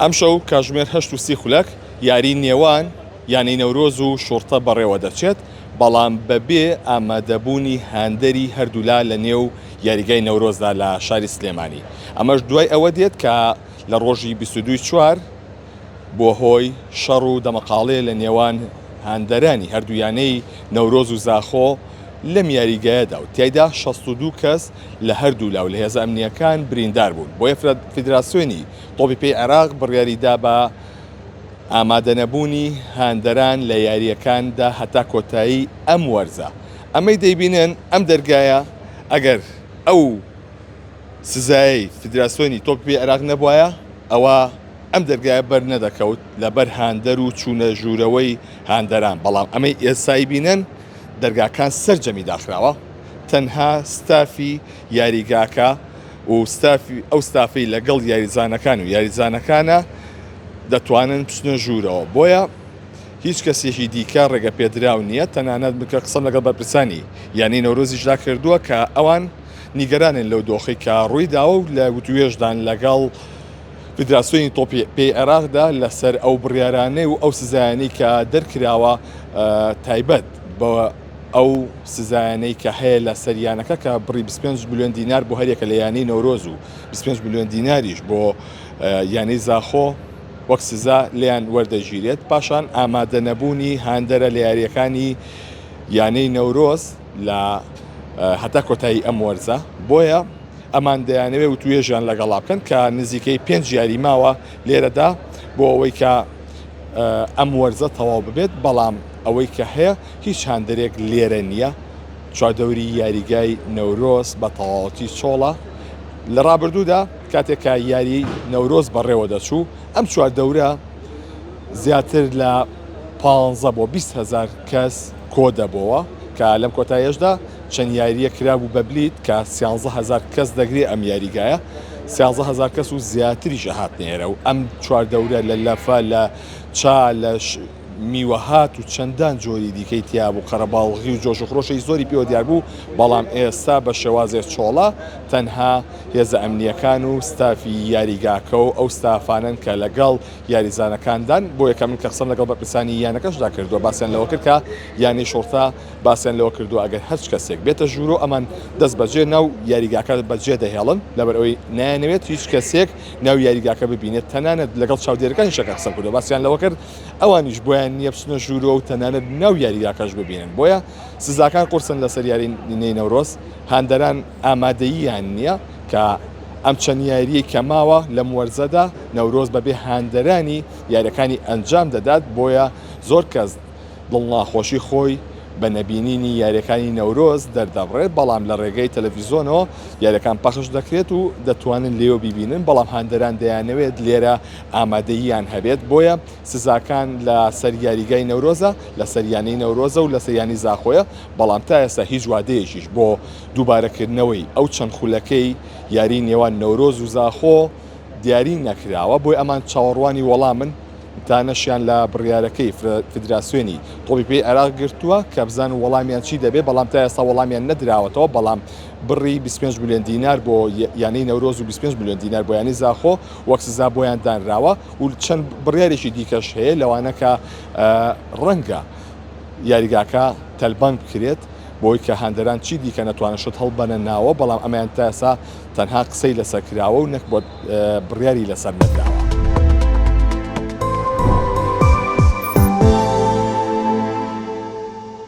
ئەمشەو کاژمێر هەشت و سی خولەک یاری نێوان یانەی نەورۆز و شوڕتە بەڕێوەدەچێت، بەڵام بەبێ ئامادەبوونی هاندەری هەردوولا لە نێو یاریگای نەورۆزدا لە شاری سلێمانی. ئەمەش دوای ئەوە دێت کە لە ڕۆژی 22 ی چوار بووە هۆی شەڕ و دەمەقاڵێ لە نێوان هاندەرانی هەردوو یانەی نەورۆز و زاخۆ لەم یاریگایەدا و تیایدا 62 کەس لە هەردوولا و لە هێزە ئەمنییەکان بریندار بوون. بۆیە فیدراسیۆنی تۆپی پێی عێراق بڕیاری دا بە ئامادەنەبوونی هاندەران لە یارییەکاندا هەتا کۆتایی ئەم وەرزە. ئەمەی دەیبینن ئەم دەرگایە ئەگەر ئەو سزایەی فیدراسیۆنی تۆپی پێی عێراق نەبوایە ئەوا ئەم دەرگایە بەر نەدەکەوت لەبەر هاندەر و چوونە ژوورەوەی هاندەران، بەڵام ئەمەی ئێستای بینن دەرگاکان سەرجەمی داخراوە تەنها ستافی یاریگاکە و ستافی ئەو ستافەی لەگەڵ یاریزانەکان و یاریزانەکانە دەتوانن بچنە ژوورەوە بۆیە هیچ کەسێکی دیکە ڕێگەپێدراو نییە تەنانەت بکە قسەم لەگەڵ بەرپرسانی یانەی نەورۆزیشدا کردووە کە ئەوان نیگەرانن لەو دۆخی کە ڕووی داوە و لە وتوێژدان لەگەڵ فیدراسیۆنی تۆپی پێی عێراقدا لەسەر ئەو بڕیارانەی و ئەو سزایانەی کە دەرکراوە تایبەت بە ئەو سزایانەی کە هەیە لەسەر یانەکە کە بڕی 25 ملیۆن دینار بۆ هەریەکە لە یانەی نەورۆز و 25 ملیۆن دیناریش بۆ یانەی زاخۆ وەک سزا لێیان وەردەگیرێت، پاشان ئامادەنەبوونی هاندەرە لە یارییەکانی یانەی نەورۆز لە هەتا کۆتایی ئەم وەرزە، بۆیە ئەمان دەیانەوێت وتوێژیان لەگەڵا بکەن کە نزیکەی پێنج یاری ماوە لێرەدا بۆ ئەوەی کە ئەم وەرزە تەواو ببێت، بەڵام ئەوەی کە هەیە هیچ هاندەرێک لێرە نییە، چواردەوری یاریگای نەورۆز بە تەواوەتی چۆڵە. لە ڕابردوودا کاتێک کە یاریی نەورۆز بەڕێوە دەچوو، ئەم چواردەورە زیاتر لە پانزە بۆ 20 هەزار کەس کۆ دەبۆوە کە لەم کۆتاییەشدا چەند یارییەک کرابوو بە بلیت کە 13 هەزار کەس دەگرێ ئەم یاریگایە 13 هەزار کەس و زیاتریش ئەهاتنە ئێرە و ئەم چواردەورە لە لەفە لە چا لە میوەهات و چەندان جۆری دیکەی تیابوو، قەرەباڵغی و جۆش و خرۆشێکی زۆری پێوە دیار بوو، بەڵام ئێستا بە شێوازێ چۆڵە، تەنها هێزە ئەمنییەکان و ستافی یاریگاکە و ئەو ستافانەن کە لەگەڵ یاریزانەکاندان، بۆ یەکەم من کە قسەم لەگەڵ بەرپرسانی یانەکەشدا کردووە باسیان لەوە کرد کە یانەی شوڕتە باسیان لەوە کردووە ئەگەر هەرچ کەسێک بێتە ژوورۆ ئەمان دەست بەجێ ناو یاریگاکە بەجێ دەهێڵن لەبەرئەوەی نایانەوێت هیچ کەسێک ناو یاریگاکە ببینێت، تەنانەت لەگەڵ چاودێرەکانیشا کە قسەم کردووە باسیان لەوە کرد ئەوانیش بۆیان نییە بچنە ژوورەوە و تەنانەت ناو یاریگاکەش ببینن، بۆیە سزاکان قورسن لەسەر یاریی نەورۆز، هاندەران ئامادەییان نییە کە ئەم چەند یارییەی کە ماوە لەم وەرزەدا نەورۆز بەبێ هاندەرانی یارییەکانی ئەنجام دەدات، بۆیە زۆر کەس دڵناخۆشی خۆی بە نەبینینی یارییەکانی نەورۆز دەردەبڕێت، بەڵام لە رێگەی تەلەفیزۆنەوە یارییەکان پەخش دەکرێت و دەتوانن لێوە بیبینن، بەڵام هاندەران دەیانەوێت لێرە ئامادەییان هەبێت، بۆیە سزاکان لە سەر یاریگای نەورۆزە، لە سەر یانەی نەورۆزە و لەسەر یانەی زاخۆیە، بەڵام تا ئێستا هیچ وادەیەکیش بۆ دووبارەکردنەوەی ئەو چەند خولەکەی یاریی نێوان نەورۆز و زاخۆ دیاری نەکراوە، بۆیە ئەمان چاوەڕوانی وەڵامن. تانەشیان لە بڕیارەکەی فیدراسیۆنی تۆپی پێی عێراق گرتووە کە بزانن وەڵامیان چی دەبێت، بەڵام تا ئێستا وەڵامیان نەدراوەتەوە، بەڵام بڕی 25 ملیۆن دینار بۆ یانەی نەورۆز و 25 ملیۆن دینار بۆ یانەی زاخۆ وەک سزا بۆیان دانراوە و چەند بڕیارێکی دیکەش هەیە لەوانە کە ڕەنگە یاریگاکە تەلبەنگ بکرێت بۆی کە هاندەران چی دیکە نەتوانن شت هەڵبەنە ناوە، بەڵام ئەمەیان تا ئێستا تەنها قسەی لەسەر کراوە و نەک بۆ بڕیاری لەسەر نەدراوە.